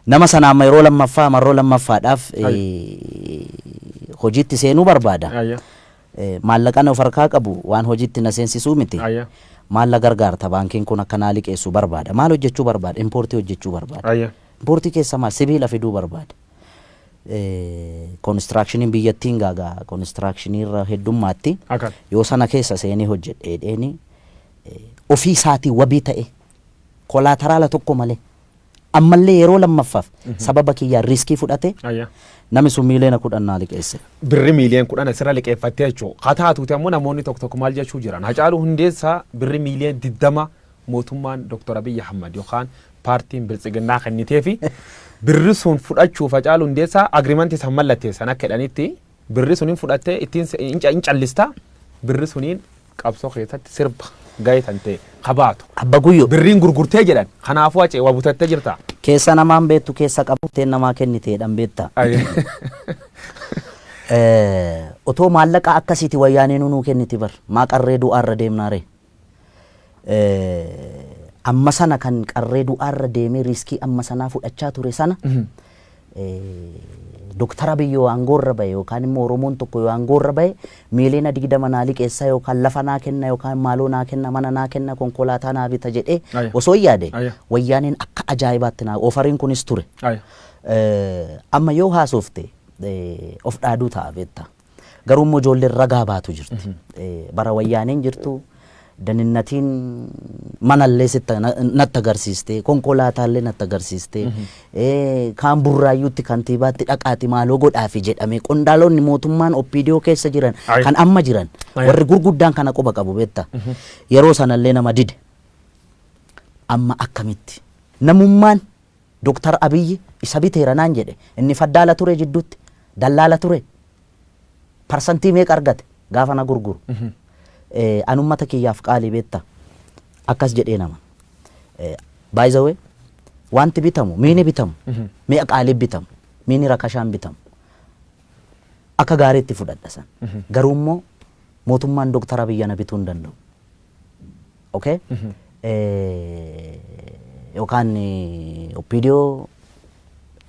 Nama sana amma yeroo lammaffaa marroo lammaffaadhaaf hojiitti seenuu barbaada. Maallaqan of harkaa qabu waan hojiitti na seensisuu miti. Maal na gargaarta, baankiin kun akka naa liqeessu barbaada. Maal hojjechuu barbaada? Impoortii hojjechuu barbaada. Impoortii keessa maal? Sibiila fiduu barbaada. Koonistiraakshiniin biyyattiin gaagaa koonistiraakshiniirra heddummaatti. Yoo sana keessa seenee hojjedhe dheeni ofii isaatii wabii ta'e, collateral tokko malee, ammallee yeroo lammaffaaf sababa kiyyaan risk fudhate, namni sun miiliyoona 10 naa liqeesse. Birri miiliyoona 10 asirra liqeeffattee jechuudha. Haa taatuuti ammoo namoonni tokko tokko maal jechuu jiran? Hacaaluu Hundeessaa birri miiliyoona 20 mootummaan Dr. Abiyyi Ahmad yookaan paartiin Biltsiginnaa kennitee fi birri sun fudhachuuf Hacaaluu Hundeessaa agreement san mallatteessan akka jedhanitti, birri sun hin fudhattee ittiin hin callistaa, birri suniin qabsoo keessatti sirba gahee tan ta'e kabaatu. Abba Guyyoo. Birriin gurgurtee jedhan, kanaafuu Hacee waa butattee jirta. Keessa namaan beektu, keessa qabuttee namaa kenniteedhaan beekta. Otoo maallaqa akkasiiti wayyaanee nuu kenniti bar, maa qarree du'aarra deemnaare? Amma sana kan qarree du'aarra deemee risk amma sanaa fudhachaa ture sana, Dooktar Abiy yoo aangoorra bahe yookaan immoo Oromoon tokko yoo aangoorra bahe, miiliyoona 20 naa liqeessa yookaan lafa naa kenna yookaan maaloo naa kenna, mana naa kenna, konkolaataa naa bita jedhee osoo hin yaade, wayyaaneen akka ajaa'ibaatti naa offeriin kunis ture. Amma yoo haasofte of dhaaduu ta'a, beektaa. Garuu immoo ijoolleen ragaa baatu jirti. Bara wayyaaneen jirtu daninnatiin manallee sitti natti agarsiiste, konkolaataallee natti agarsiiste, kaan Burraayyuutti kantiibaatti dhaqaati maaloo godhaafi jedhame, qondaalonni mootummaan OPDO keessa jiran kan amma jiran warri gurguddaan kana quba qabu, beektaa. Yeroo sanallee nama dide. Amma akkamitti namummaan Dooktar Abiyyi isa biteera naan jedhe? Inni faddaala ture, jidduutti dallaala ture, parsantii meeqa argate gaafa na gurguru? An ummata kiyyaaf qaalii, beektaa, akkas jedhee nama. By the way, wanti bitamu, miini bitamu mi'a qaalii bitamu, miini rakashaan bitamu, akka gaariitti fudhadha san. Garuu immoo mootummaan Dooktar Abiyyi na bituu hin danda'u. Okay? Yookaan OPDO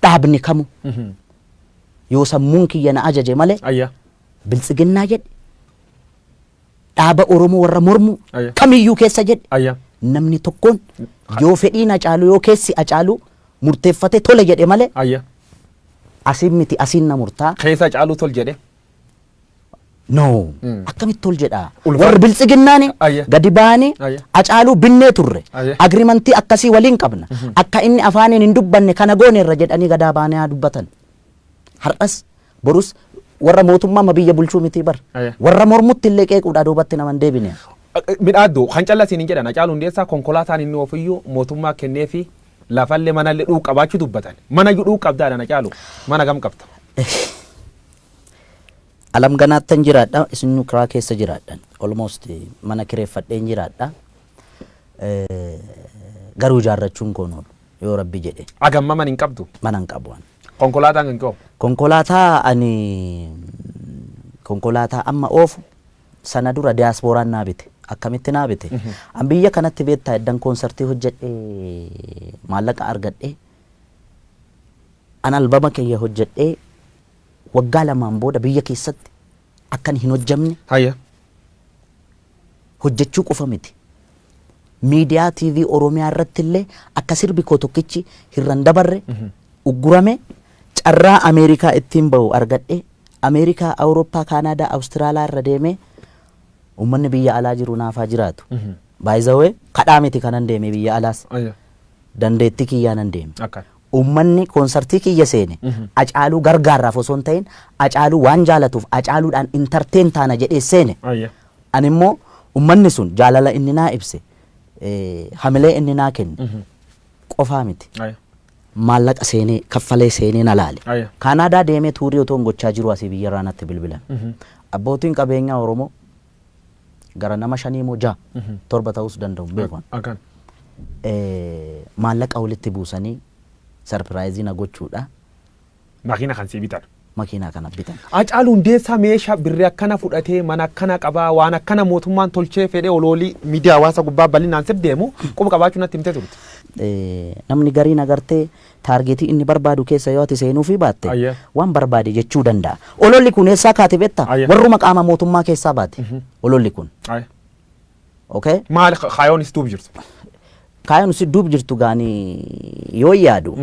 dhaabni kamu yoo sammuun kiyya na ajaje malee, Biltsiginnaa jedhe, dhaaba Oromoo warra mormu kamiyyuu keessa jedhe, namni tokkoon yoo fedhiin Hacaaluu, yoo keessi Hacaaluu murteeffate tole jedhe malee, asiin miti, asiin na murtaa. Keessa Hacaaluu tol jedhe. No. Akkamitti tol jedhaa? Warri Biltsiginnaani gadi ba'anii Hacaaluu binnee turre. Agreement akkasii waliin qabna. Akka inni afaaniin hin dubbanne kana gooneerra jedhanii gadaa ba'anii haa dubbatan. Har'as borus warra mootummaa amma biyya bulchuu miti bar. Warra mormutti illee qeequudhaa duubatti nama hin deebine. Midhaaddu kan callasiin hin jedhan, Hacaaluu Hundeessaa konkolaataan inni ofiyyuu mootummaa kennee fi lafallee manallee dhuu qabaachuu dubbatan. Mana iyyuu dhuu qabdaadha Hacaaluu. Mana gam qabda? Alam ganaattan jiraadha, isin kiraa keessa jiraadhan. Almost mana kireeffadheen jiraadha. Garuu ijaarrachuun koon oolu yoo Rabbi jedhe. Agamma mana hin qabdu. Mana hin qabu ani. Konkolaataan kan koo. Konkolaataa, ani konkolaataa amma oofu sana dura diyaaspooraan naa bite. Akkamitti naa bite? An biyya kanatti, beektaa, eddan koonsartii hojjedhee maallaqa argadhee, an albama kiyya hojjedhee waggaa 2n booda biyya keessatti akkan hin hojjamne, hojjechuu qofa miti. Miidiyaa TV Oromiyaa irratti illee akka sirbi koo tokkichi hirran dabarre uggurame. Carraa Ameerikaa ittiin bahu argadhe. Ameerikaa, Awurooppaa, Kaanaadaa, Awustiraaliyaa irra deemee uummanni biyya alaa jiru naafaa jiraatu. By the way, kadhaa miti kanan deeme biyya alaas. Dandeettii kiyyaa nan deeme. Uummanni koonsartii kiyya seene Acaaluu gargaarraaf osoo hin ta'in, Acaaluu waan jaalatuuf, Acaaluudhaan entertain taana jedhee seene. Ani immoo uummanni sun jaalala inni naa ibse, hamilee inni naa kenne qofaa miti. Maallaqa seenee kaffalee seenee na laale. Kaanaadaa deemee tour otoo hin gochaa jiru asii biyyarraa natti bilbilame. Abbootiin qabeenyaa Oromoo gara nama shanii moo ja'a, torba ta'uus danda'u, hin beeku. Maallaqa walitti buusanii surprise na gochuudha. Makiina kan sii bitan. Makiinaa kana bitan. Hacaaluu Hundeessaa meeshaa birrii akkana fudhatee, mana akkana qabaa, waan akkana mootummaan tolchee fedhee, oloolii miidiyaa hawaasa gubbaa bal'inaan sir deemu quba qabaachuu natti himtee turte. Namni gariin agartee target inni barbaadu keessa yoo ati seenuufii baatte waan barbaade jechuu danda'a. Ololli kun eessaa kaate beektaa? Warruma qaama mootummaa keessaa baate ololli kun. Okay? Maali kaayoon is duub jirtu? Kaayoon si duub jirtu gaanii yoo yaadu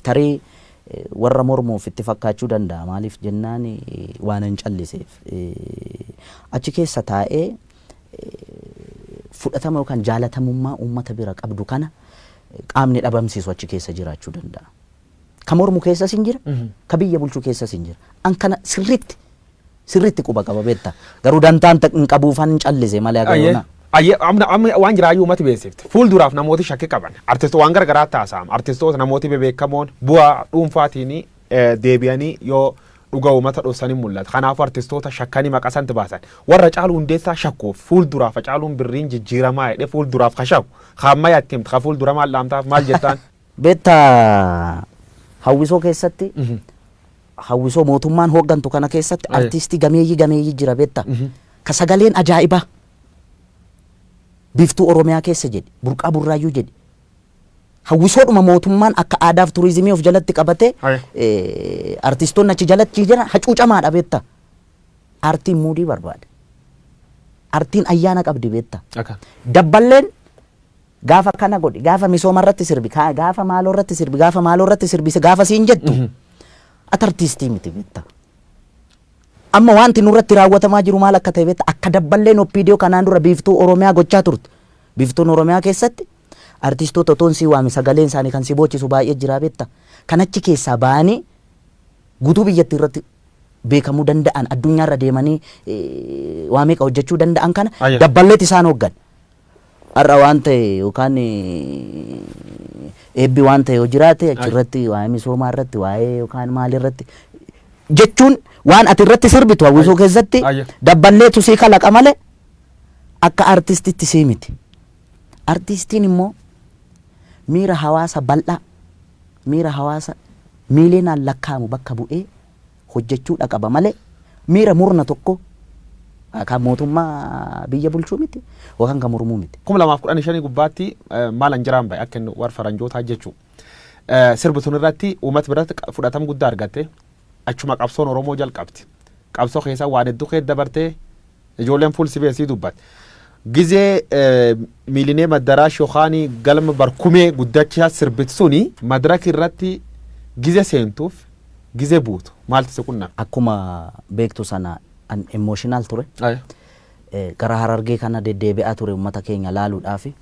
tarii warra mormuuf itti fakkaachuu danda'a. Maaliif jennaan, waan hin calliseef achi keessa taa'ee fudhatama yookaan jaalatamummaa uummata bira qabdu kana qaamni dhabamsiisu achi keessa jiraachuu danda'a. Ka mormu keessas hin jira, ka biyya bulchu keessas hin jira. An kana sirriitti sirriitti quba qaba beekta. Garuu dantaan hin qabuufan hin callise malee agayoona. Ayyee, amma waan jiraayyuu uummati beeksifte. Fuulduraaf namooti shakkii qaban. Artistoota waan garagaraa taasisama. Artistoota namooti bebeekamoon bu'aa dhuunfaatiin deebi'anii yoo dhuga uummata dhoksanii mul'ata. Kanaafuu artistoota shakkanii maqaa santi baasan. Warra Hacaaluu Hundeessaa shakkuuf fuulduraaf Hacaaluun birriin jijjiiramaa jedhee fuulduraaf ka shakku. Ka ammayyaa itti himte, ka fuuldura maal dhaamtaaf, maal jettaan? Beektaa, hawwisoo keessatti, hawwisoo mootummaan hooggantu kana keessatti artiistii gameeyyii gameeyyii jira beektaa. Ka sagaleen ajaa'ibaa. Biiftuu Oromiyaa keessa jedhi, Burqaa Burraayyuu jedhi. Hawwisoodhuma mootummaan akka aadaaf turizimii of jalatti qabatee artistoonni achi jalatti jiran hacuucamaadha beektaa. Aartiin muudii barbaada. Aartiin ayyaana qabdi beektaa. Dabballeen gaafa kana godhi, gaafa misooma irratti sirbi, gaafa maaloo irratti sirbi, gaafa maaloo irratti sirbi, gaafa siin jettu ati artiistii miti beektaa. Amma wanti nurratti raawwatamaa jiru maal akka ta'e beektaa? Akka dabballeen OPDO kanaan dura Biiftuu Oromiyaa gochaa turte. Biiftuun Oromiyaa keessatti artistoota otoon sii waame sagaleen isaanii kan si boochisu baay'ee jira beektaa. Kan achi keessaa ba'anii guutuu biyyattii irratti beekamuu danda'an, addunyaarra deemanii waa meeqa hojjechuu danda'an kana dabballeet isaan hooggan. Har'a waan ta'e yookaan eebbi waan ta'e yoo jiraate achirratti waa'ee misoomaa irratti, waa'ee yookaan maal irratti jechuun waan ati irratti sirbitu hawwisoo keessatti dabballeetu sii kalaqa malee akka artistitti sii miti. Artistiin immoo miira hawaasa bal'aa, miira hawaasa miiliyoonaan lakkaa'amu bakka bu'ee hojjechuudha qaba malee miira murna tokko kan mootummaa biyya bulchuu miti yookaan kan mormuu miti. 2015 gubbaatti maal anjiraan bahe akka inni warra faranjootaa jechuu. Sirbi sun irratti uummata biratti fudhatama guddaa argatte, achuma qabsoon Oromoo jalqabdi. Qabsoo keessa waan hedduu keessa dabartee ijoolleen fuul sibeessii dubbatte. Gizee Miilineem Addaraash yookaan galma barkumee guddachaa sirbit suni madaraka irratti gize seentuuf gize buutu maaltu si qunname? Akkuma beektu sana an emotional ture. Gara Harargee kana deddeebi'aa ture uummata keenya laaluudhaafi.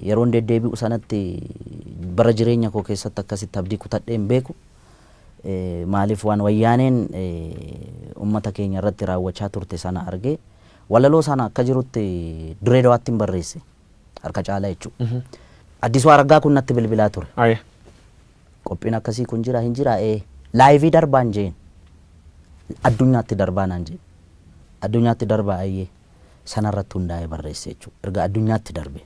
Yeroon deddeebi'u sanatti bara jireenya koo keessatti akkasitti abdii kutadhee hin beeku. Maaliif, waan wayyaaneen uummata keenya irratti raawwachaa turte sana argee walaloo sana akka jirutti Dirree Dawaatti hin barreesse harka caalaa jechuudha. Addisuu Araggaa kun natti bilbilaa ture. Qophiin akkasii kun jira hin jira, ee live darbaan jeen, addunyaatti darbaa naan jeen, addunyaatti darbaa, ayyee, sanarratti hundaa'ee barreesse jechuudha. Erga addunyaatti darbe.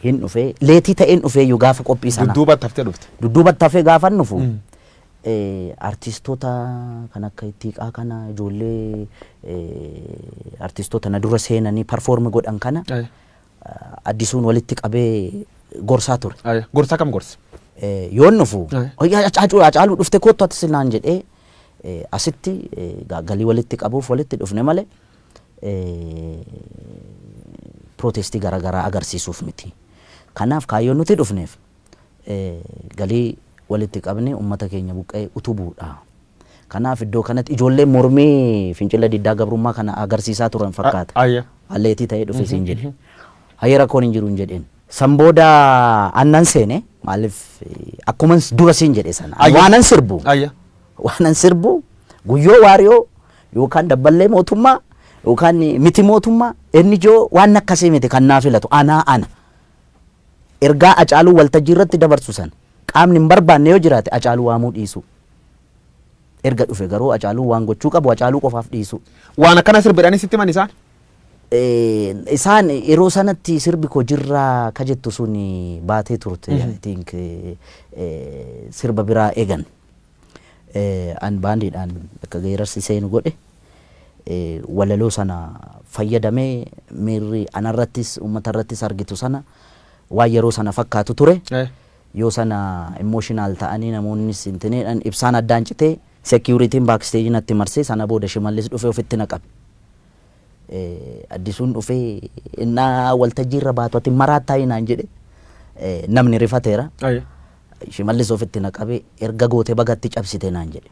Hin dhufee, late ta'een dhufee iyyuu gaafa qophii sanaa. Dudduubatti haftee dhufte. Dudduubatti hafee gaafa dhufu artistoota kan akka Ittiiqaa kana, ijoollee artistoota na dura seenanii perform godhan kana Addisuun walitti qabee gorsaa ture. Gorsa kam gorsa? Yoon dhufu "Hacaaluu dhufte, kottu ati sinaan" jedhee, asitti galii walitti qabuuf walitti dhufne malee protest garaagaraa agarsiisuuf miti. Kanaaf kaayyoon nuti dhufneef galii walitti qabne uummata keenya buqqee utubuudha. Kanaaf iddoo kanatti ijoolleen mormii fincila diddaa gabrummaa kana agarsiisaa turan fakkaata. Late ta'ee dhufe siin jedhe. Hayyee, rakkoon hin jiru hin jedheen. San booda annan seene, maaliif akkuma dura siin jedhe sana waanan sirbu waanan sirbu Guyyoo Waariyoo yookaan dabballee mootummaa yookaan miti mootummaa NGO waan akkasii miti kan naa filatu anaa ana. Ergaa Hacaaluu waltajjii irratti dabarsu sana qaamni hin barbaanne yoo jiraate Hacaaluu waamuu dhiisu. Erga dhufe garuu Hacaaluu waan gochuu qabu Hacaaluu qofaaf dhiisu. Waan akkana sirbidhanii sitti himan isaan? Isaan yeroo sanatti sirbi koo "Jirraa" ka jettu sun baatee turte. I think sirba biraa eegan. An baandiidhaan akka geerarsi seenu godhe, walaloo sana fayyadamee miirri anarrattis uummatarrattis argitu sana waan yeroo sana fakkaatu ture. Yoo sana emotional ta'anii namoonnis intineedhaan ibsaan addaan citee, securityn backstage natti marsee, sana booda Shimallis dhufee ofitti na qabe. Addisuun dhufee innaa waltajjii irra baatu, "Ati maraattaa?" naan jedhe. Namni rifateera. Shimallis ofitti na qabe, "Erga goote bagatti cabsite," naan jedhe.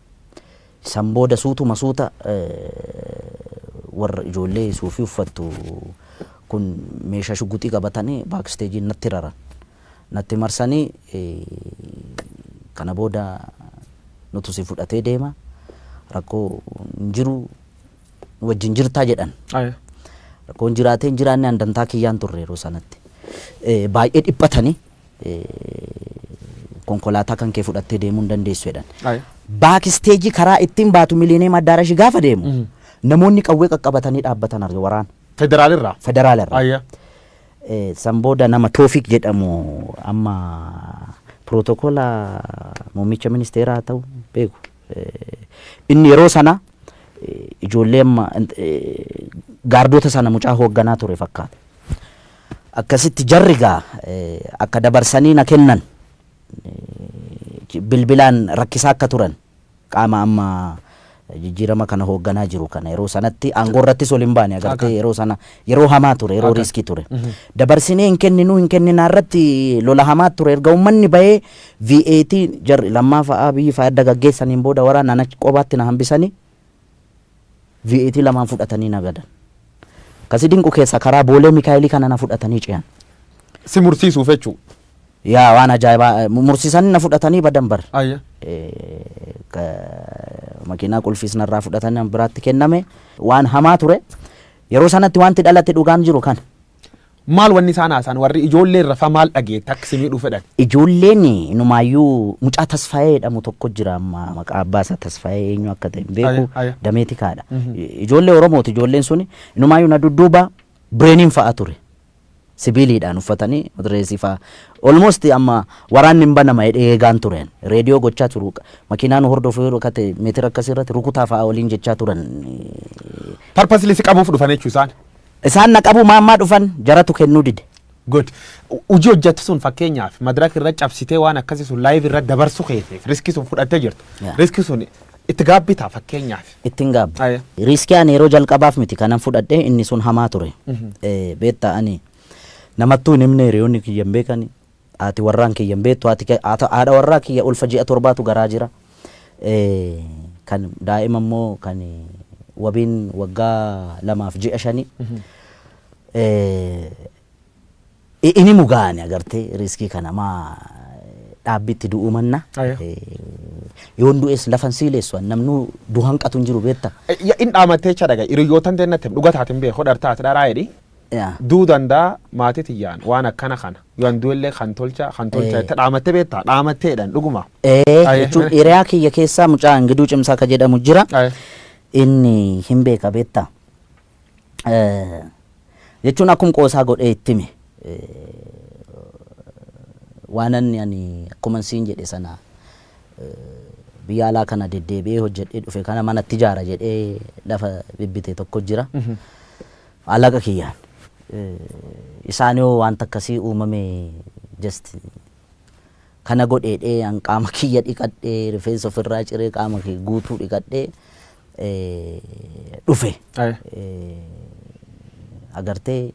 San booda suutuma suuta warra ijoollee suufii uffattu kun meeshaa shuguxii qabatanii backstage natti raran. Natti marsanii, "Kana booda nutu si fudhatee deema, rakkoo hin jiru, wajjin jirtaa," jedhan. Rakkoon jiraatee hin jiraanne an dantaa kiyyaan turre yeroo sanatti. Baay'ee dhiphatanii, "Konkolaataa kan kee fudhattee deemuu hin dandeessu," jedhan. Backstage karaa ittiin baatu Miliineem Addaarashi gaafa deemu namoonni qawwee qaqqabatanii dhaabbatan arge, waraana. Federaalirraa. Federaalarraa. San booda nama Toofik jedhamu, amma pirootokola muummicha ministeeraa haa ta'u beeku. Inni yeroo sana ijoollee amma gaardota sana mucaa hoogganaa ture fakkaata. Akkasitti jarri gaa akka dabarsanii na kennan bilbilaan rakkisaa akka turan qaama amma jijjiirama kana hoogganaa jiru kana, yeroo sanatti aangoo irrattis ol hin baane agartee, yeroo sana yeroo hamaa ture, yeroo risk ture. Dabarsinee hin kenninuu, hin kenninaa irratti lola hamaa ture. Erga uummanni bahee VAT jarri Lammaa fa'aa biyyi fa'aa adda gaggeessaniin booda waraana na qobaatti na hambisanii VAT lamaan fudhatanii na gadan. Kasi dinqu keessa karaa Boolee Mikaayilii kana na fudhatanii ce'an. Si mursiisuuf jechuu. Yaa, waan ajaa'ibaa, mursiisanii na fudhatanii badan bar. Makiinaa qulfiis narraa fudhatanii nama biraatti kenname. Waan hamaa ture. Yeroo sanatti wanti dhalate dhugaan jiru kana. Maal wanni isaan haasa'an, warri ijoollee irra fa maal dhageette akka si miidhuu fedhan? Ijoolleen inumaayyuu mucaa Tasfaayee jedhamu tokko jira, amma maqaa abbaa isaa Tasfaayee eenyu akka ta'e hin beeku, dameetikaadha. Ijoollee Oromooti ijoolleen suni, inumaayyuu na dudduuba bireeniin fa'a ture. Sibiiliidhaan uffatanii madireesii fa'a. Almost amma waraanni hin banama jedhee eegaan tureen. Reediyoo gochaa turu. Makiinaan hordofu yeroo kate meetira akkasii irratti rukutaa fa'a waliin jechaa turan. Purposely si qabuuf dhufan jechuu isaan. Isaan na qabu maammaa dhufan, jaratu kennuu dide. Good. Hojii hojjettu sun, fakkeenyaaf madaraka irra cabsitee waan akkasii sun live irra dabarsu keetiif risk sun fudhattee jirtu. Risk sun itti gaabbitaa fakkeenyaaf? Ittiin gaabba. Risk ani yeroo jalqabaaf miti kanan fudhadhe, inni sun hamaa ture. Beektaa, ani namattuu hin himne, hiriyoonni kiyya hin beekani. Haati warraan kiyya hin beektu, haati haadha warraa kiyya ulfa ji'a 7tu garaa jira. Kan daa'ima immoo kan wabiin waggaa 2 fi ji'a 5. Inni mugaane agartee, risk kana maa dhaabbitti du'uu manna. Yoon du'es lafan siilessu, namnu du'an qatu hin jiru, beekta. In dhaamattee jecha dhaga hiriyyootan teennatti dhuga taatin beeku hodhar taate dharaa jedhi. Duu danda'a maatii tiyyaan waan akkana kana yoon du'ellee kan tolcha kan tolcha itti dhaamattee beektaa, dhaamatteedhaan dhuguma. Jechuun hiriyaa kiyya keessaa mucaa Ingiduu Cimsaa ka jedhamu jira. Inni hin beeka, beektaa. Jechuun akkuma qoosaa godhee itti hime. Waan ani akkuma siin jedhe sana biyya alaa kana deddeebi'ee hojjedhee dhufe kana manatti ijaara jedhee lafa bibbite tokko jira. Maallaqa kiyyaan. Isaan yoo wanta akkasii uumame just kana godheedhee an qaama kiyya dhiqadhee, rifeensa ofirraa ciree, qaama kiyya guutuu dhiqadhee dhufe. Agartee,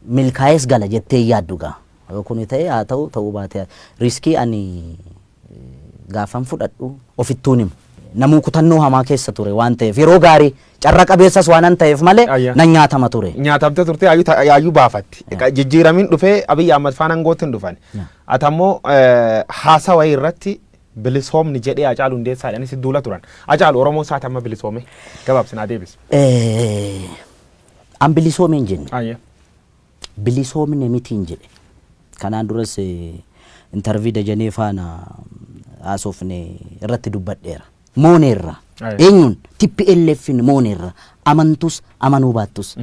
milkaa'ees gala jettee yaaddu gaa. Yoo kuni ta'e haa ta'u, ta'uu baate risk ani gaafan fudhadhu ofittuun himu. Namuu kutannoo hamaa keessa ture waan ta'eef, yeroo gaarii carra qabeessas waan ta'eef malee nan nyaatama ture. Nyaatamte turte, yaayyuu baafatti. Jijjiiramiin dhufee Abiyyi Ahmad faana aangootti hin dhufan. Ati ammoo haasaa wayii irratti bilisoomni jedhee Hacaaluu Hundeessaa jedhanii si duula turan. Hacaalu Oromoo isaati amma bilisoome? Gabaabsinaa deebisi. An bilisoome hin jenne. Bilisoomne mitiin jedhe. Kanaan duras interview Dajanee faana haasofne irratti dubbadheera. Mooneerra. Eenyuun? TPLFin mooneerra. Amantus amanuu baattus.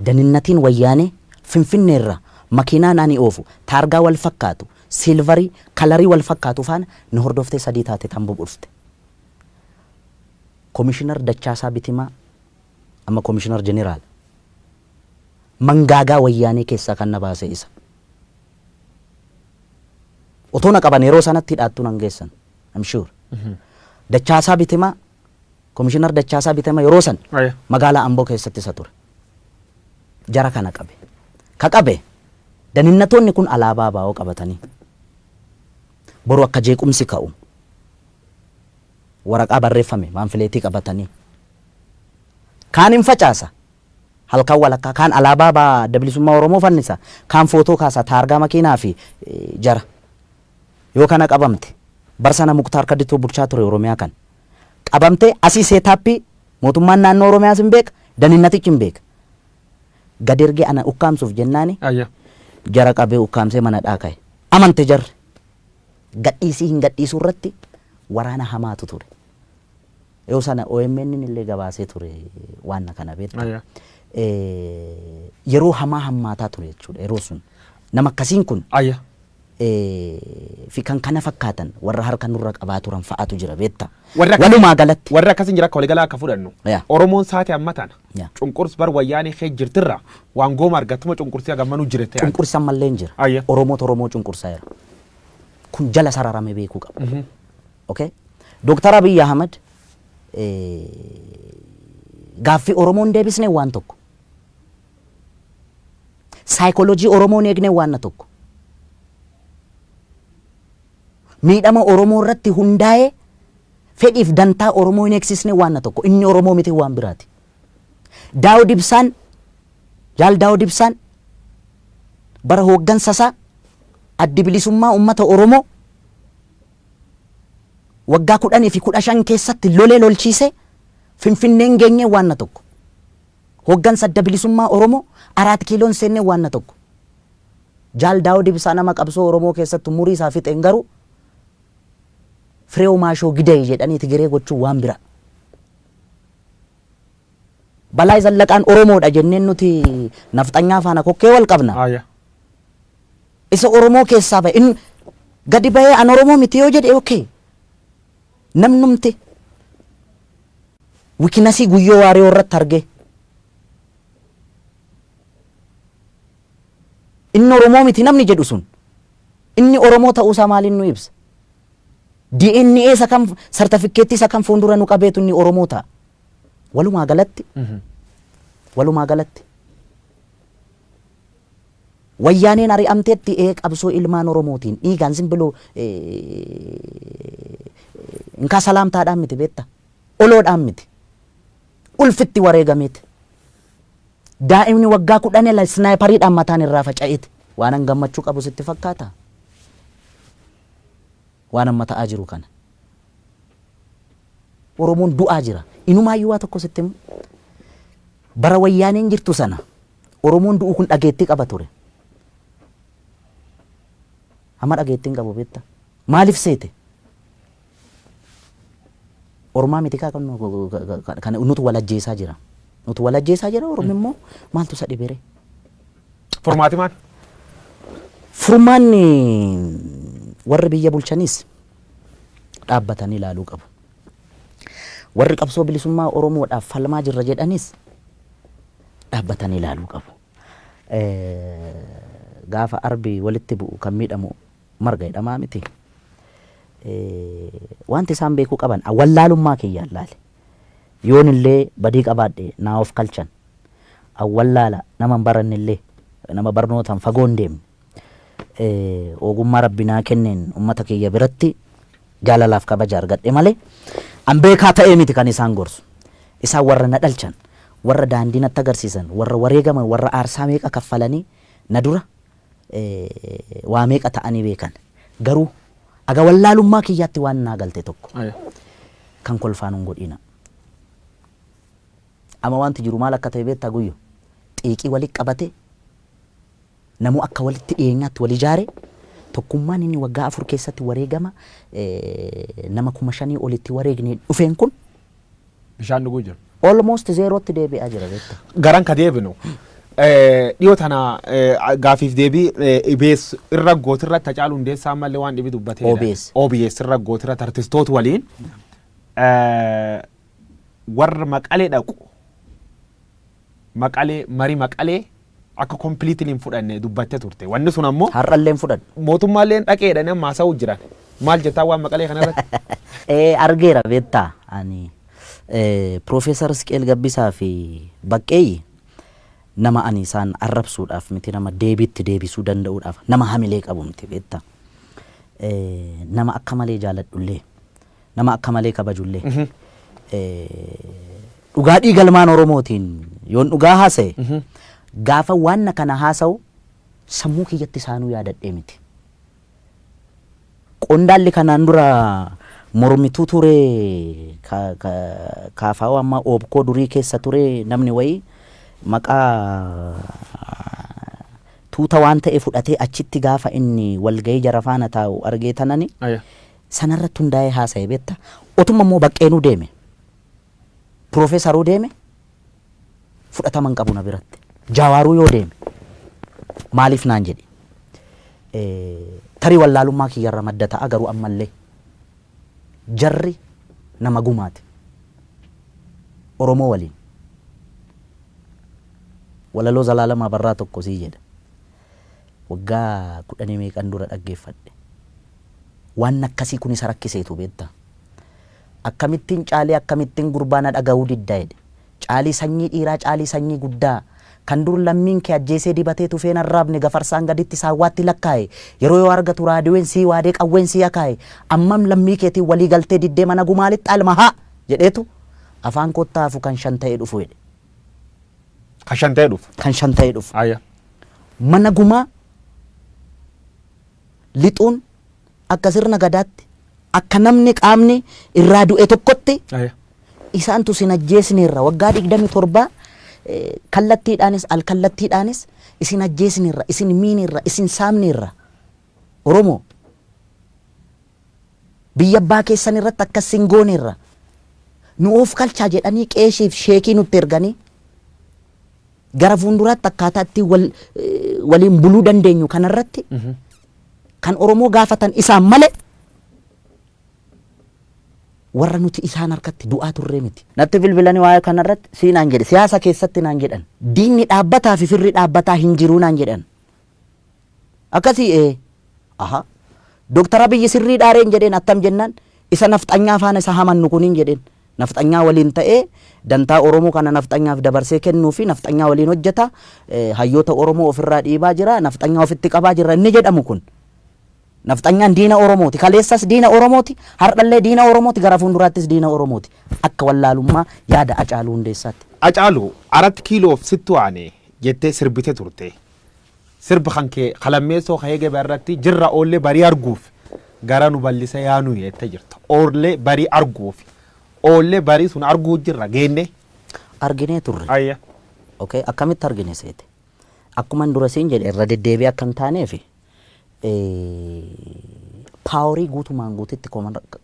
Daninnatiin Wayyaanee Finfinneerraa makiinaan ani oofu taargaa wal fakkaatu, silvarii, kalarii wal fakkaatu faana na hordoftee sadii taate Tamboo dhufte. Komishinar Dachaasaa Bitimaa amma Komishinar Jeneraal mangaagaa Wayyaanee keessaa kan na baase isa. Otoo na qaban yeroo sanatti hidhaattuu nan geessan. I'm sure. Dachaasaa Bitimaa, Komishinar Dachaasaa Bitimaa yeroo san magaalaa Amboo keessatti isa ture. Jara kana qabe. Ka qabe daninnatoonni kun alaabaa ABO qabatanii boru akka jeequmsi ka'u waraqaa barreeffame paamfileetii qabatanii kaan hin facaasa halkan walakkaa, kaan alaabaa Adda Bilisummaa Oromoo fannisa, kaan footoo kaasa, taargaa makiinaa fi jara. Yoo kana qabamte, bar sana Muktaar Kadituu bulchaa ture Oromiyaa kan. Qabamte asii seetaappii mootummaan naannoo Oromiyaas hin beeka, daninnatichi hin beeka. Gad ergee ana ukkaamsuuf jennaani jara qabee ukkaamsee mana dhaaka'e. Amante jarri. Gadhiisii hin gadhiisuu irratti waraana hamaatu ture. Yoo sana OMN illee gabaasee ture waan kana beekta. Yeroo hamaa hammaataa ture jechuudha yeroo sun. Nama akkasiin kun fi kan kana fakkaatan warra harka nurra qabaa turan fa'aatu jira beekta. Walumaa galatti. Warra akkasiin jira, akka waliigalaa akka fudhannu. Oromoon saate amma tana. Cunqurs bar Wayyaanee kee jirtirra waan gooma argattuma cunqursii hagammanuu jirette. Cunqursan mallee hin jira. Oromootu Oromoo cunqursaa jira. Kun jala sararame beekuu qaba. Okay? Dooktar Abiy Ahmad gaaffii Oromoon deebisne waan tokko. Saayikooloojii Oromoon eegne waan tokko. Miidhama Oromoo irratti hundaa'ee fedhiif dantaa Oromoo hin eegsisne waan tokko. Inni Oromoo miti, waan biraati. Daawud Ibsaan, Jaal Daawud Ibsaan bara hooggansa isaa Addi Bilisummaa Uummata Oromoo waggaa 10 fi 15 keessatti lolee lolchiisee Finfinneen geenyee waan tokko. Hooggansa Adda Bilisummaa Oromoo Araat Kiiloon seennee waan tokko. Jaal Daawud Ibsaa nama qabsoo Oromoo keessatti umurii isaa fixeen garuu Fireew Maashoo Gidee jedhanii Tigiree gochuun waan bira. Balaa Zallaqaan Oromoodha jenneen nuti nafxanyaa faana kokkee wal qabna. Isa Oromoo keessaa bahe inni gadi bahee an Oromoo miti yoo jedhe, okay. Namnumti wikinasii Guyyoo Waariyoo irratti argee inni Oromoo miti namni jedhu sun inni Oromoo ta'uusaa maaliin nu ibsa? DNA isa kam, sartifikkeettii isa kam fuuldura nu qabeetu inni Oromoo ta'a? Walumaa galatti Wayyaaneen ari'amteetti ee qabsoo ilmaan Oromootiin dhiigaan simbiloo inkaa salaamtaadhaan miti beekta, oloodhaan miti, ulfitti wareegameeti. Daa'imni waggaa 10 snaayipariidhaan mataan irraa faca'eeti. Waan an gammachuu qabu sitti fakkaata? Waan amma ta'aa jiru kana. Oromoon du'aa jira. Inumaayyuu waa tokko sitti himu. Bara Wayyaaneen jirtu sana Oromoon du'u kun dhageettii qaba ture. Amma dhageettii hin qabu beekta. Maaliif seete? Ormaa miti kaa kan nutu wal ajjeesaa jira. Nutu wal ajjeesaa jira. Ormi immoo maaltu isa dhibere? Furmaati maal? Furmaanni warri biyya bulchanis dhaabbatanii ilaaluu qabu. Warri qabsoo bilisummaa Oromoodhaaf falmaa jirra jedhanis dhaabbatanii ilaaluu qabu. Gaafa arbi walitti bu'u kan miidhamu marga jedhamaa miti. Wanti isaan beekuu qaban wallaalummaa kiyyaan laale. Yoon illee badii qabaadhe naa of kalchan. Wallaala nama hin baranne illee, nama barnootaan fagoo hin deemne. Ogummaa Rabbi naa kenneen uummata kiyya biratti jaalalaaf kabaja argadhe malee an beekaa ta'ee miti kan isaan gorsu. Isaan warra na dhalchan, warra daandii natti agarsiisan, warra wareegaman, warra aarsaa meeqa kaffalanii na dura waa meeqa ta'anii beekan. Garuu aga wallaalummaa kiyyaatti waan naa galte tokko kan kolfaan hin godhina. Amma wanti jiru maal akka ta'e beektaa Guyyo? Xiiqii walitti qabate namuu akka walitti dhiyeenyaatti wal ijaare tokkummaan inni waggaa 4 keessatti wareegama nama 5,000 olitti wareegne dhufeen kun Bishaan dhuguu jiru. Almost zeerootti deebi'aa jira, beektaa. Garan ka deebinu dhiyoo tana gaafiif deebii EBS irra gootirratti Hacaaluu Hundeessaa ammallee waan dhibi dubbateedha. OBS. OBS irra gootirratti artistoota waliin warra Maqalee dhaqu, Maqalee marii Maqalee akka completely hin fudhanne dubbattee turte. Wanni sun ammoo Har'allee hin fudhadhu. Mootummaallee dhaqeedhaan amma haasa'uu jiran. Maal jettaa waan Maqalee kanarratti? Argeera, beektaa, ani Piroofeesar Isqeel Gabbisaa fi Baqqeeyyi nama ani isaan arrabsuudhaaf miti, nama deebiitti deebisuu danda'uudhaaf nama hamilee qabu miti, beektaa. Nama akka malee jaaladhullee, nama akka malee kabajullee, dhugaa dhiigalmaan Oromootiin yoon dhugaa haasa'e, gaafa waan kana haasa'u sammuu kiyyatti isaanuu yaadadhee miti. Qondaalli kanaan dura mormituu ture, kaafaa'oo amma oobkoo durii keessa ture, namni wayii maqaa tuuta waan ta'e fudhatee achitti gaafa inni walgahii jara faana taa'u argee tanani sanarratti hundaa'ee haasa'e, beekta. Otuma immoo Baqqeenuu deeme, Piroofeesaruu deeme, fudhatama hin qabu na biratti. Jaawaaruu yoo deeme, maaliif naan jedhe, tarii wallaalummaa kiyyarra madda ta'a, garuu ammallee jarri nama gumaati. Oromoo waliin walaloo Zalaalamaa Barraa tokko sii jedha. Waggaa 10 meeqan dura dhaggeeffadhe. Waan akkasii kun isa rakkiseetu, beektaa. Akkamittiin caalii, akkamittiin gurbaa na dhaga'uu didda jedhe. Caalii sanyii dhiiraa, caalii sanyii guddaa. Kan dur lammiin kee ajjeesee dibatee tufeen arraabne, gafarsaan gaditti saawwaatti lakkaa'e. Yeroo yoo argatu raadiyoon sii waadee qawween sii akaa'e. Ammam lammii keetiin walii galtee diddee mana gumaalitti alma haa jedheetu afaan kottaa hafu kan shan ta'ee dhufu jedhe. Kan shan ta'e dhufu. Kan shan ta'ee dhufu. Mana gumaa lixuun akka sirna gadaatti, akka namni qaamni irraa du'e tokkotti, isaantu sin ajjeesneerra, waggaa 27 kallattiidhaanis alkallattiidhaanis isin ajjeesneerra, isin miineerra, isin saamneerra, Oromoo biyya abbaa keessan irratti akkas sin gooneerra, nu of kalchaa jedhanii qeeshiif sheekii nutti erganii gara fuulduraatti akkaataa itti waliin buluu dandeenyu kanarratti kan Oromoo gaafatan isaan malee warra nuti isaan harkatti du'aa turree miti. Natti bilbilanii waa'ee kanarratti sii naan jedhe, siyaasa keessatti naan jedhan. Diinni dhaabbataa fi firri dhaabbataa hin jiruu naan jedhan. Akkasii ee aha, Dooktar Abiyyi sirrii dhaareen jedheen, attam jennaan, isa nafxanyaa faana isa hamannu kuniin jedheen. Nafxanyaa waliin ta'ee dantaa Oromoo kana nafxanyaaf dabarsee kennuu fi nafxanyaa waliin hojjeta, hayyoota Oromoo ofirraa dhiibaa jira, nafxanyaa ofitti qabaa jira inni jedhamu kun. Nafxanyaan diina Oromooti. Kaleessas diina Oromooti. Har'allee diina Oromooti. Gara fuulduraattis diina Oromooti. Akka wallaalummaa yaada Hacaaluu Hundeessaatti. Hacaaluu, arat kiiloof sittu aane jettee sirbite turte. Sirba kan kee kalammeessoo ka'ee gaba irratti jirra oollee barii arguuf gara nu bal'ise yaanuu jettee jirta. Oollee barii arguuf, oollee barii sun arguu jirra geenne. Arginee turre. Okay, akkamitti argine seete? Akkuma dura siin jedhe, irra deddeebi'ee akka hin taaneef, power guutumaan guututti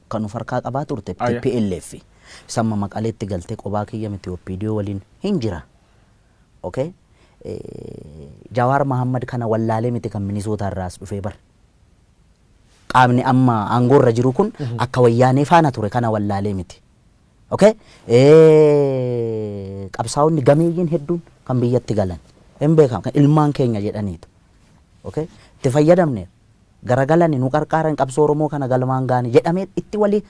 kan of harkaa qabaa turte TPLF. Samma Maqaleetti galtee qobaa kiyya miti, OPDO waliin hin jira. Okay? Jawaar Mahammad kana wallaalee miti kan Minisootaa irraa as dhufee bar. Qaamni amma aangoorra jiru kun akka wayyaanee faana ture kana wallaalee miti. Okay? Qabsaa'onni gameeyyiin hedduun kan biyyatti galan hin beekamu, kan ilmaan keenya jedhaniitu. Okay? Itti fayyadamne garagalani nu qarqaaran, qabsoo Oromoo kana galmaan gaani jedhamee itti walii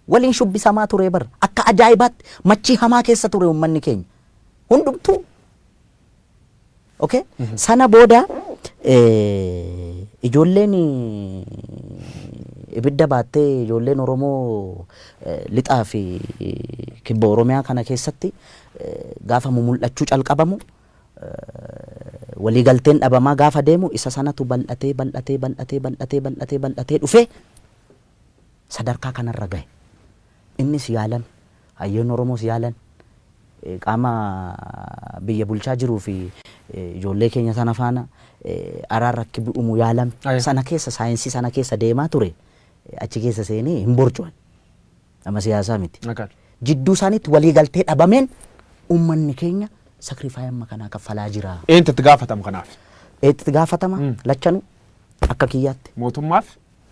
waliin shubbisamaa ture bar, akka ajaa'ibaatti machii hamaa keessa ture uummanni keenya hundumtuu. Okay? Sana booda ijoolleen ibidda baattee, ijoolleen Oromoo lixaa fi kibba Oromiyaa kana keessatti gaafa mumul'achuu calqabamu, waliigalteen dhabamaa gaafa deemu, isa sanatu bal'atee bal'atee bal'atee bal'atee bal'atee bal'atee dhufee sadarkaa kanarra gahe. Innis yaalame, hayyoonni Oromoos yaalan, qaama biyya bulchaa jiruu fi ijoollee keenya sana faana araarra akki bu'umu yaalame. Sana keessa saayinsii sana keessa deemaa ture, achi keessa seenee hin borcu'an. Nama siyaasaa miti. Jidduu isaaniitti waliigaltee dhabameen uummanni keenya sacrifice amma kanaa kaffalaa jira. Eenyutu itti gaafatama kanaaf? Itti gaafatama lachanuu akka kiyyaatti. Mootummaaf?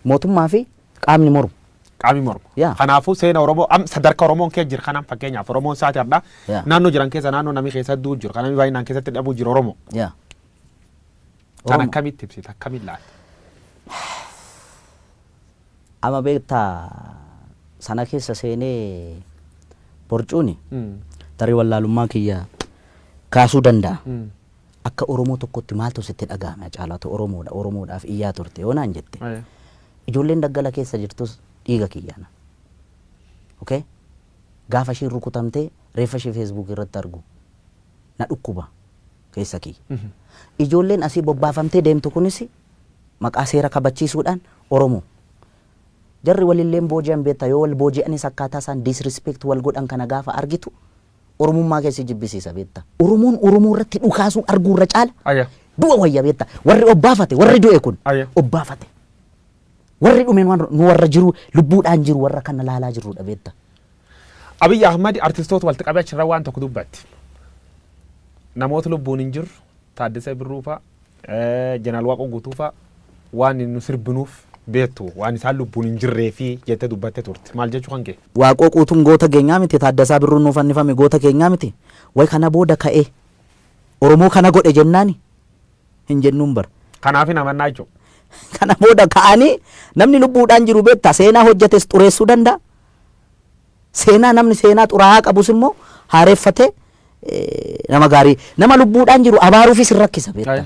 Mootummaa fi qaamni mormu. Qaamni mormu. Yaa. Kanaafuu seena Oromoo am sadarkaa Oromoon keessa jiru kanaan, fakkeenyaaf Oromoon isaati har'a naannoo jiran keessa naannoo namni keessa du'u jiru, kan namni baay'inaan keessatti dhabuu jiru Oromoo. Kan Oromoo. akkamitti ibsita, akkamiin laata? Amma beektaa, sana keessa seenee borcuuni tarii wallaalummaa kiyya kaasuu danda'a. Akka Oromoo tokkotti maaltu sitti dhaga'ame, Caalaatu Oromoodha, Oromoodhaaf iyyaa turte yoo naan jette. Ijoolleen daggala keessa jirtus dhiiga kiyyaana. Okay? Gaafa ishiin rukutamtee reeffa ishee Facebook irratti argu na dhukkuba keessa kiyya. Ijoolleen asii bobbaafamtee deemtu kunis maqaa seera kabachiisuudhaan Oromoo. Jarri walilleen booji'an beektaa, yoo wal booji'anis akkaataa isaan disrespect wal godhan kana gaafa argitu Oromummaa keessi jibbisiisa beektaa. Oromoon Oromoo irratti dhukaasuu arguu irra caala du'a wayya beektaa. Warri obbaafate, warri du'e kun obbaafate. Warri dhume nu warra jiru, lubbuudhaan jiru, warra kana laalaa jirrudha beektaa. Abiyyi Ahmad artistoota walitti qabee achirra waan tokko dubbatti. Namoota lubbuun hin jirru, Taaddasee Birruu fa'a, Jeneraal Waaqoo Guutuu fa'a, waan nu sirbinuuf beektu waan isaan lubbuun hin jirree fi jettee dubbattee turte. Maal jechuu kan kee? Waaqoo Guutuun goota keenyaa miti, Taaddasaa Birruun nuuf fannifame goota keenyaa miti. Way kana booda ka'ee Oromoo kana godhe jennaani hin jennuun bara. Kanaaf hin amannaa jechuudha. Kana booda ka'anii namni lubbuudhaan jiru beektaa seenaa hojjetes xureessuu danda'a. Seenaa namni seenaa xuraa'aa qabus immoo haareeffatee nama gaarii nama lubbuudhaan jiru abaaruufis hin rakkisa beektaa.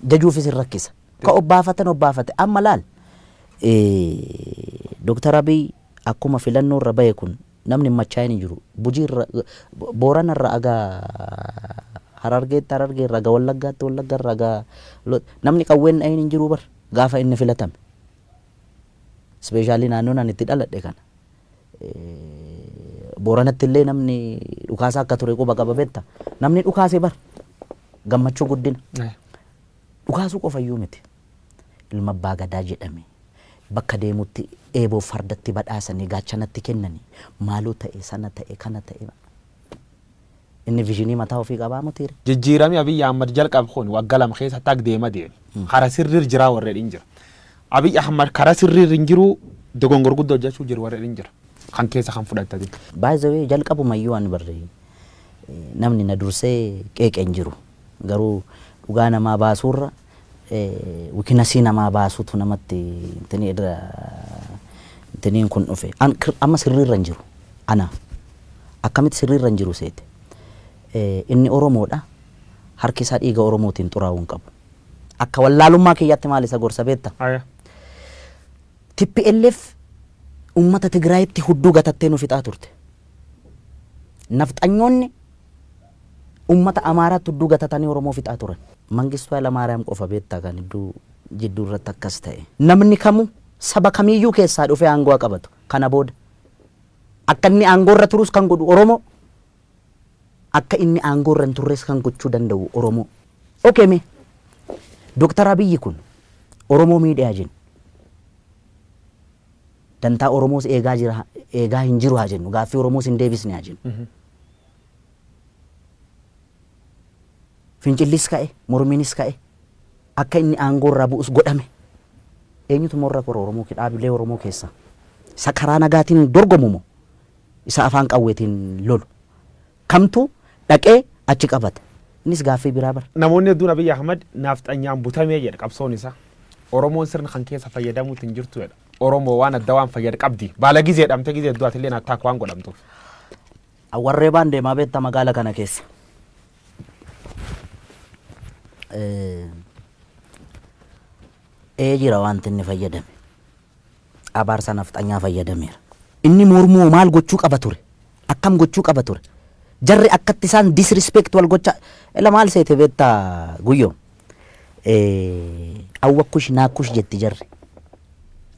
Jajuufis hin rakkisa. Ka obbaafatan obbaafate amma laal, Dooktar Abiy akkuma filannoo irra bahe kun namni hin machaa'in hin jiru. Bujii irra, Boorana irra aga Harargeetti, Harargee irra aga Wallaggaatti, Wallagga irra aga namni qawween dhahin hin jiru bar gaafa inni filatame. Especially naannoon ani itti dhaladhe kana. Booranatti illee namni dhukaasa akka ture quba qaba beekta. Namni dhukaase bar gammachuu guddina. Dhukaasuu qofa iyyuu miti. Ilma abbaa gadaa jedhame bakka deemutti eeboo fardatti badhaasanii gaachanatti kennanii maaloo ta'e, sana ta'e, kana ta'e. Inni vision mataa ofii qabaa mutiire. Jijjiiramni Abiyyi Ahmad jalqabe kun waggaa 2 keessatti akka deema deeme. Kara sirriir jiraa warreen hin jira. Abiyyi Ahmad karaa sirriir hin jiru, dogongor guddoo hojjechuu jiru warreen hin jira. Kan keessa kan fudhattati. By the way, jalqabumayyuu ani barre namni na dursee qeeqe hin jiru. Garuu dhugaa namaa baasuurra weakness namaa baasuutu namatti intini irra intiniin kun dhufe. Amma sirriirra hin jiru. Ana akkamitti sirriirra hin jiru seete? Inni Oromoodha. Harki isaa dhiiga Oromootiin xuraa'uu hin qabu. Akka wallaalummaa kiyyaatti maal isa gorsa beekta? TPLF uummata Tigraayitti hudduu gatattee nu fixaa turte. Nafxanyoonni uummata Amaaraatti hudduu gatatanii Oromoo fixaa turan. Mangistuu Hayilamaariyaam qofa beektaa kan hedduu jidduu irratti akkas ta'e. Namni kamuu saba kamiiyyuu keessaa dhufee aangoo haa qabatu. Kana booda akka inni aangoo irra turus kan godhu Oromoo, akka inni aangoo irra hin turres kan gochuu danda'u Oromoo. Okay, mee Dooktar Abiyyi kun Oromoo miidhaa jennu. Dantaa Oromoos eegaa jira, eegaa hin jiru haa jennu, gaaffii Oromoos hin deebisne haa jennu. Fincillis ka'e, mormiinis ka'e, akka inni aangoo irraa bu'us godhame. Eenyutu morra kora Oromoo, dhaabilee Oromoo keessaa? Isa karaa nagaatiin dorgomu moo isa afaan qawweetiin lolu? Kamtu dhaqee achi qabata? Innis gaaffii biraa bara. Namoonni hedduun Abiyyi Ahmad naafxanyaan butamee jedha qabsoon isaa. Oromoon sirna kan keessa fayyadamuutti hin jirtu jedha. Oromoo waan adda waan fayyada qabdi. Baala gizee dhamte gizee hedduu atillee attaak waan godhamtuuf. Warree baan deemaa beektaa magaala kana keessa. Ee, jira wanti inni fayyadame. Abaarsa nafxanyaa fayyadameera. Inni mormuu maal gochuu qaba ture? Akkam gochuu qaba ture? Jarri akkatti isaan disrespect wal gocha ila maal seete beektaa Guyyoo? Awwakkush naakkush jetti jarri.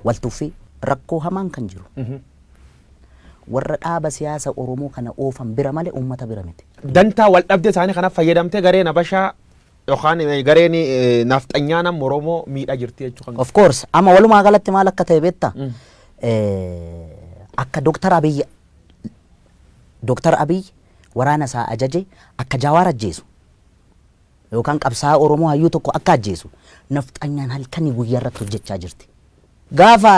Wal tuffii rakkoo hamaan kan jiru. Warra dhaaba siyaasa Oromoo kana oofan bira malee uummata bira miti. Dantaa wal dhabdee isaanii kanaaf fayyadamtee gareen Habashaa yookaan gareen nafxanyaa nama Oromoo miidhaa jirti jechuu kan. Of course, amma walumaa galatti maal akka ta'e beektaa? Akka Dooktar Abiyyi Dooktar Abiy waraana isaa ajaje akka Jawaar ajjeesu yookaan qabsaa'aa Oromoo hayyuu tokko akka ajjeesu nafxanyaan halkanii guyyaa irratti hojjechaa jirti. Gaafa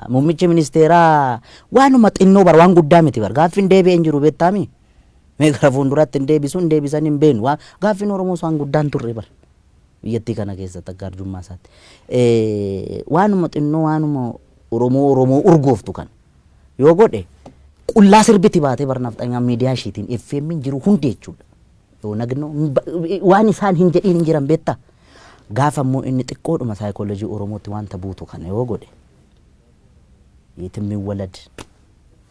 muummichi ministeeraa waanuma xinnoo bar, waan guddaa miti bar, gaaffiin deebi'ee hin jiru beektaami. Mee gara fuulduraatti hin deebisu, hin deebisan hin beenu. Gaaffiin Oromoos waan guddaan turre bar biyyattii kana keessatti akka arjummaa isaatti. Waanuma xinnoo, waanuma Oromoo Oromoo urgooftu kana yoo godhe qullaa sirbiti baatee bar nafxanyaan miidiyaa ishiitiin FM jiru hundi jechuudha. Yoo nagnoo waan isaan hin jedhiin hin jiran beektaa. Gaafa immoo inni xiqqoodhuma saayikoolojii Oromootti wanta buutu kana yoo godhe የትም ይወለድ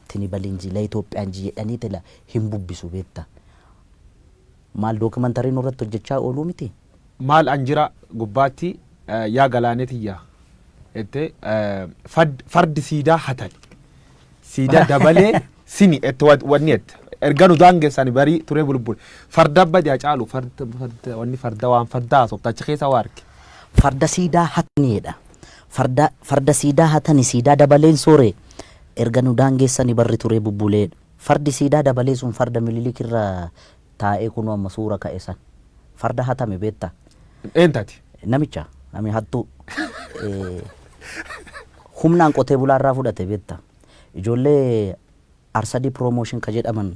እንትን ይበል እንጂ ለኢትዮጵያ እንጂ jedhanii tila hin bubbisu beektaa. Maal, documentary nurratti hojjechaa ooluu miti. Maal an jira gubbaatti yaa galaanetiyya jette, fardi siidaa hatani siidaa dabalee sini ette wanni ette erga nu daangeessani barii turee bulbul farda badi Hacaalu farda farda wanni farda waan farda haasofta achi keessa waa arge. Farda siidaa hataniidha. Farda siidaa hatani siidaa dabaleen soore erga nu daangeessani barri turee bubbuleedha. Fardi siidaa dabalee sun farda Mililik irra taa'ee kunoo amma suura ka'e san. Farda hatame beektaa. Eentati? Namicha nami hattuu humnaan qotee bulaarraa fudhate beektaa. Ijoollee Arsadii Promotion ka jedhaman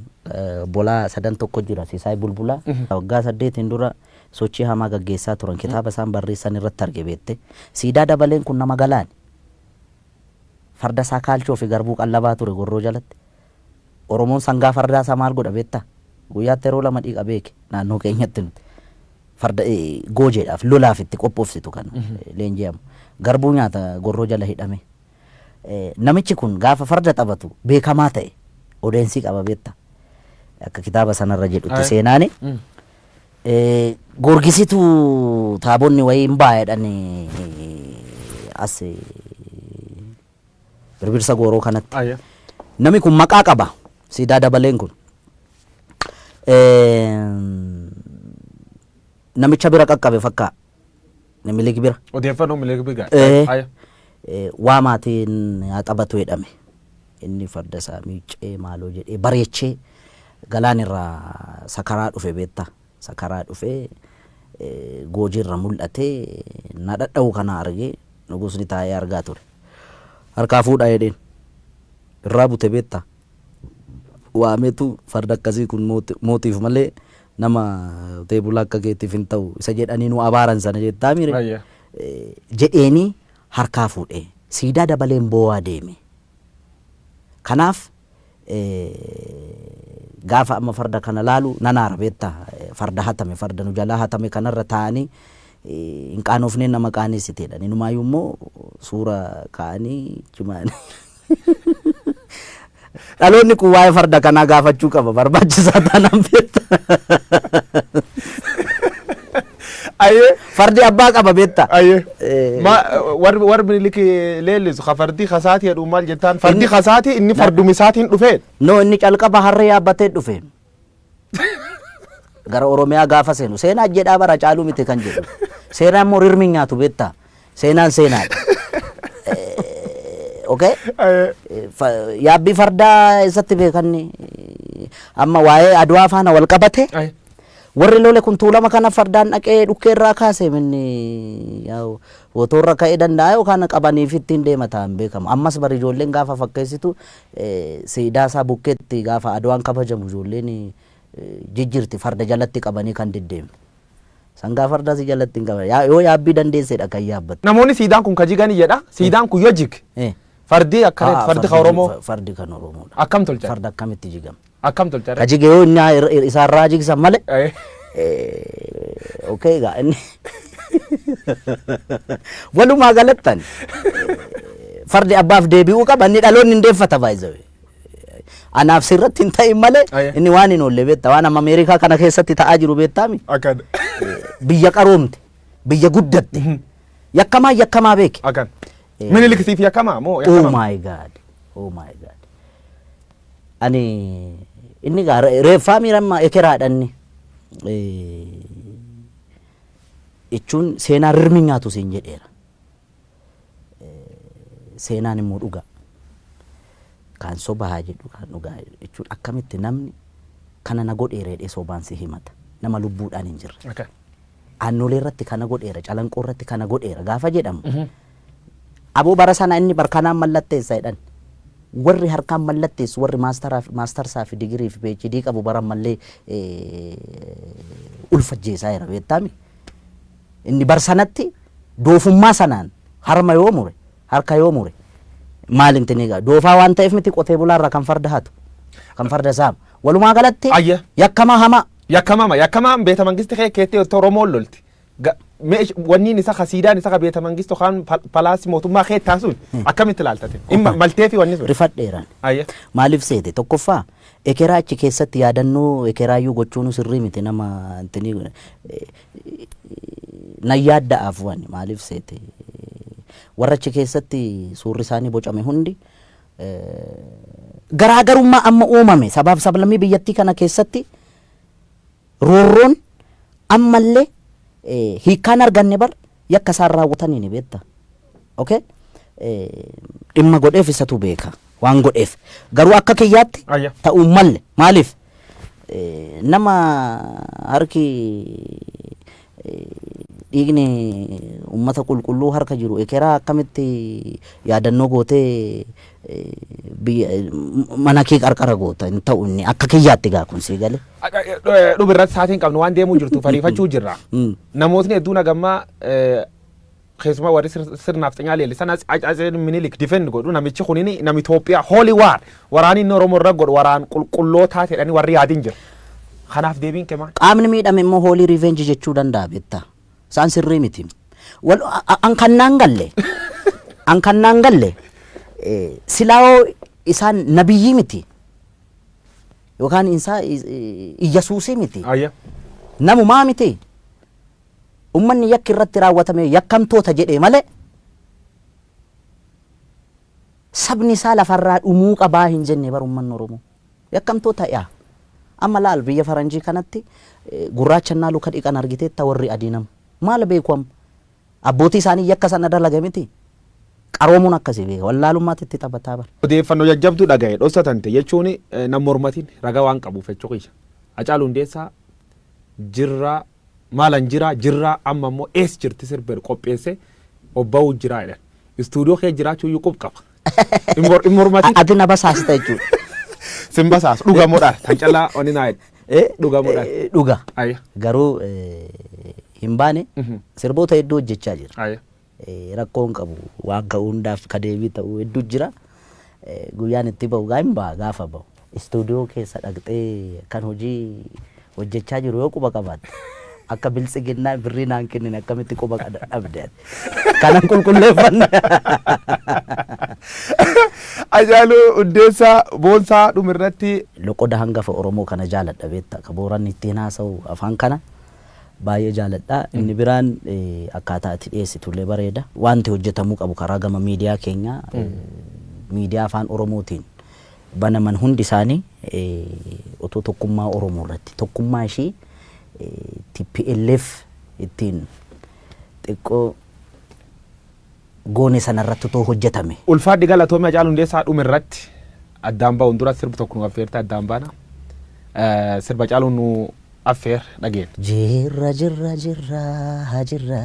bolaa sadan tokko jira, Sisaay Bulbulaa. Waggaa 8n dura sochii hamaa gaggeessaa turan, kitaaba isaan barreessan irratti arge beette. Siidaa dabaleen kun nama galaani. Farda isaa kaalchoo fi garbuu qallabaa ture gorroo jalatti. Oromoon sangaa fardaa isaa maal godha beektaa? Guyyaatti yeroo lama dhiqa beeke naannoo keenyatti nuti. Farda goojeedhaaf lolaaf itti qophoofsitu kana leenji'amu. Garbuu nyaata gorroo jala hidhame. Namichi kun gaafa farda taphatu beekamaa ta'e odeensii qaba beektaa. Akka kitaaba sanarra jedhutti seenaani. Goorgisitu taabonni wayii hin baay'edhan as birbirsa gooroo kanatti. Namni kun maqaa qaba, siidaa dabaleen kun. Namicha bira qaqqabe fakkaa. Minilik bira. Odeeffannoo Minilik bira. Waa maatiin haa taphatu jedhame. Inni farda isaa miiccee maaloo jedhee bareechee galaan irraa sakaraa dhufe beektaa. Sakaraa dhufee goojiirra mul'atee na dhadha'u kana argee nugusni taa'ee argaa ture. Harkaa fuudhaa jedheen. Irraa bute beektaa. Waameetu farda akkasii kun mootiif malee nama teebula akka keetiif hin ta'u isa jedhanii nu abaaran sana jettaa mire. Jedheenii harkaa fuudhee siidaa dabaleen boo'aa deeme. Kanaaf gaafa amma farda kana laalu nanaara beektaa, farda hatame, farda nu jalaa hatame kanarra taa'anii hin qaanofneen nama qaanessiteedha. Inumaayyuu immoo suura kaa'anii jimaan. Dhaloonni kun waa'ee farda kanaa gaafachuu qaba, barbaachisaa taanaan beektaa. Fardi abbaa qaba beektaa. Ma warri Minilik leellisu ka fardi kasaati jedhu maal jettaan, fardi kasaati inni fardumi isaatiin dhufee. No, inni calqaba harree yaabbatee dhufe. Gara Oromiyaa gaafa seenu seenaa jedhaa bara caaluu miti kan jedhu. Seenaa immoo rirmi nyaatu beektaa. Seenaan seenaadha. Okay? Yaabbii fardaa eessatti beekanni amma waa'ee Adwaa faana wal qabate warri lole kun Tuulama kana fardaan dhaqee dhukkee irraa kaase minni yaa'u motorra ka'ee danda'a yookaan qabaniif ittiin deema ta'an beekamu. Ammas bari ijoolleen gaafa fakkeessitu siidaa isaa bukkeetti gaafa Adwaan kabajamu ijoolleen jijjiirti, farda jalatti qabanii kan deddeemu. Sangaa fardaa si jalatti hin qaban. Yoo yaabbii dandeessedha kan yaabbattu. Namoonni siidaan kun ka jigani jedha. Siidaan kun yoo jig fardi akkana fardi ka Oromoo Fardi kan Oromoodha. Akkam tolcha? Farda akkamitti jigama? Akkam tolcha? Ka jige yoo inni isaarraa jigsan malee. Okay, egaa inni walumaa galattan fardi abbaaf deebi'uu qaba, inni dhaloonni hin deeffata baay'ee. Anaaf sirratti hin ta'in malee inni waan hin oolle beektaa, waan amma Ameerikaa kana keessatti ta'aa jiru beektaami. Akkan. Biyya qaroomte, biyya guddatte, yakkamaa yakkamaa beeke. Akkan. Minilik siif yakkamaa moo Oh yakkamaa? my God. Oh my God. Ani inni gaa reeffaa miiramma ekeraadha inni. Jechuun seenaa rirmi nyaatu siin jedheera. Seenaan immoo dhugaa. Kaan soba haa jedhu, kaan dhugaa jechuun, akkamitti namni kana na godheera jedhee sobaan si himata, nama lubbuudhaan hin jirre? Aannolee irratti kana godheera, Calanqoo irratti kana godheera gaafa jedhamu, aboo bara sana inni barkanaan mallatteessa jedhan. Warri harkaan mallatteessu, warri maastarsaa fi digirii fi PhD qabu bara ammallee ulfajjeessaa jira, beektaami. Inni bar sanatti doofummaa sanaan harma yoo mure, harka yoo mure, maal inti egaa doofaa waan ta'eef miti. Qotee bulaarraa kan farda hatu, kan farda saama, walumaa galatti yakkamaa hamaa. Yakkamama, yakkamaan beeta mangisti kee keettee Oromoon lolti. Wanniin isa ka siidaan isa ka beeta mangistu kan palaasii mootummaa kee taasuun akkamitti ilaaltate? Maltee fi wanni sun. Rifadheeraan. Maaliif seete? Tokkoffaa, ekeraa achi keessatti yaadannoo ekeraayyuu gochuun sirrii miti. Nama intini nan yaadda'aaf wani. Maaliif seete? Warra achi keessatti suurri isaanii bocame hundi garaagarummaa amma uumame sabaaf sablammii biyyattii kana keessatti roorroon ammallee hiikkaan arganne bar yakka isaan raawwatanii ni beekta. Okay? Dhimma godheef isatu beeka waan godheef. Garuu akka kiyyaatti ta'uu malle. Maaliif? Nama harki dhiigni uummata qulqulluu harka jiru ekeraa akkamitti yaadannoo gootee biyya mana kee qarqara goota? Hin ta'u inni akka kiyyaatti gaa kun, sii galee. Dhuma irratti sa'aatiin qabnu waan deemuu jirtu fariifachuu jirra. Namootni hedduun hagammaa, keessumaa warri sirnaaf xinyaa leellisan, Atsee Minilik defend godhu. Namichi kunini nama Itoophiyaa, holy war, waraanni inni Oromoo irra godhu waraan qulqullootaa jedhanii warri yaadin jira. Kanaaf deebiin kee maal? Qaamni miidhame immoo holy revenge jechuu danda'a, beektaa. Isaan sirrii miti. An kan naan galle silaa'oo isaan nabiyyii miti. Yookaan isaa Iyyasuusii miti. Namumaa miti. Ummanni yakki irratti raawwatame yakkamtoota jedhee malee sabni isaa lafarraa dhumuu qabaa hin jenne bar ummanni Oromoo. Yakkamtoota yaa. Amma laal, biyya faranjii kanatti gurraachannaa luka dhiqan argiteetta? Warri adii nama. Maal beeku amma? Abbootii isaanii yakka sana dalaga miti. Qaroomuun akkasii beeka. Wallaalummaatti itti taphataa bara. Odeeffannoo jajjabduu dhagaye dhoksatante jechuun nam mormatiin ragaa waan qabuuf jechuu kiyya. Hacaaluu Hundeessaa jirraa maalan jira jirraa, amma immoo ees jirti sirba qopheesse obba'uu jira jedhan. Istuudiyoo kee jiraachuu iyyuu qub qaba. In mormatiin. Ati na basaasta jechuudha. Sin basaasu, dhugamoodha. Tan callaa oni naa jedhe. Dhugamoodha. Dhuga. Garuu hin baane, sirboota hedduu hojjechaa jira. Rakkoo hin qabu, waan ka'uu hundaaf ka deebii ta'uu hedduu jira. Guyyaan itti ba'u gaa hin ba'a gaafa ba'u. Istuudiyoo keessa dhaqxee kan hojii hojjechaa jiru yoo quba qabaatte, akka biltsiginnaa birrii naan kennine akkamitti quba dhabde ati? Kanan qulqulleeffanne. Hacaaluu Hundeessaa Boonsaa, dhumirratti. Loqoda hangafa Oromoo kana jaaladha, beekta, ka Booranni ittiin haasa'u afaan kana baay'ee jaaladha. Inni biraan akkaataa ati dhiyeessitullee bareeda. Wanti hojjetamuu qabu karaa gama miidiyaa keenyaa, miidiyaa afaan Oromootiin banaman hundi isaanii otoo tokkummaa Oromoo irratti, tokkummaa ishii TPLF ittiin xiqqoo goone sanarratti otoo hojjetame. Ulfaadhi, galatoomii. Hacaaluu Hundeessaa, dhumirratti addaan ba'uun dura sirbi tokko nu affeerte addaan baana. Sirba Hacaaluu nu affeer dhageenya. Jirra, jirra, jirra, jirra,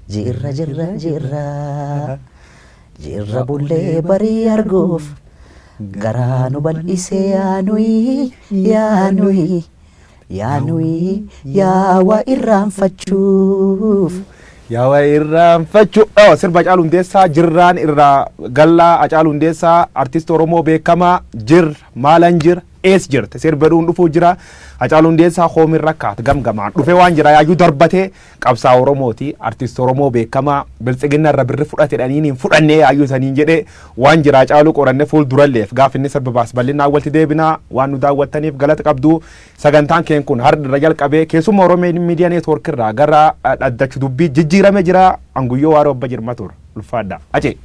jirra, jirra, jirra, jirra, bullee barii arguuf garaa nu bal'isee, yaanuyi yaanuyi yaanuyi yaawaa irraanfachuuf. Yaawaa irraanfachuu. Oh, sirba Hacaaluu Hundeessaa jirraan irraa gallaa. Hacaaluu Hundeessaa, artist Oromoo beekamaa, jir maalan jira ees jirte sirba dhuun dhufuu jira. Hacaaluu Hundeessaa hoomin rakkaat gamgamaan dhufee waan jira yaayyuu darbatee. Qabsaa Oromooti, artist Oromoo beekamaa biltsiginna irra birri fudhate dhaniin hin fudhannee yaayyuu saniin jedhee waan jira. Hacaaluu qoranne fuulduralleef gaaf inni sirba baas bal'inaan walitti deebinaa. Waan nu daawwattaniif galata qabdu. Sagantaan keen kun har'a irra jalqabee keessummaa Oromoo Miidiyaa Neetwoork irraa gara dhaddachu dubbii jijjiirame jira. Anguyyoo Waaroo Abba Jirma ture. Ulfaadha. Acee.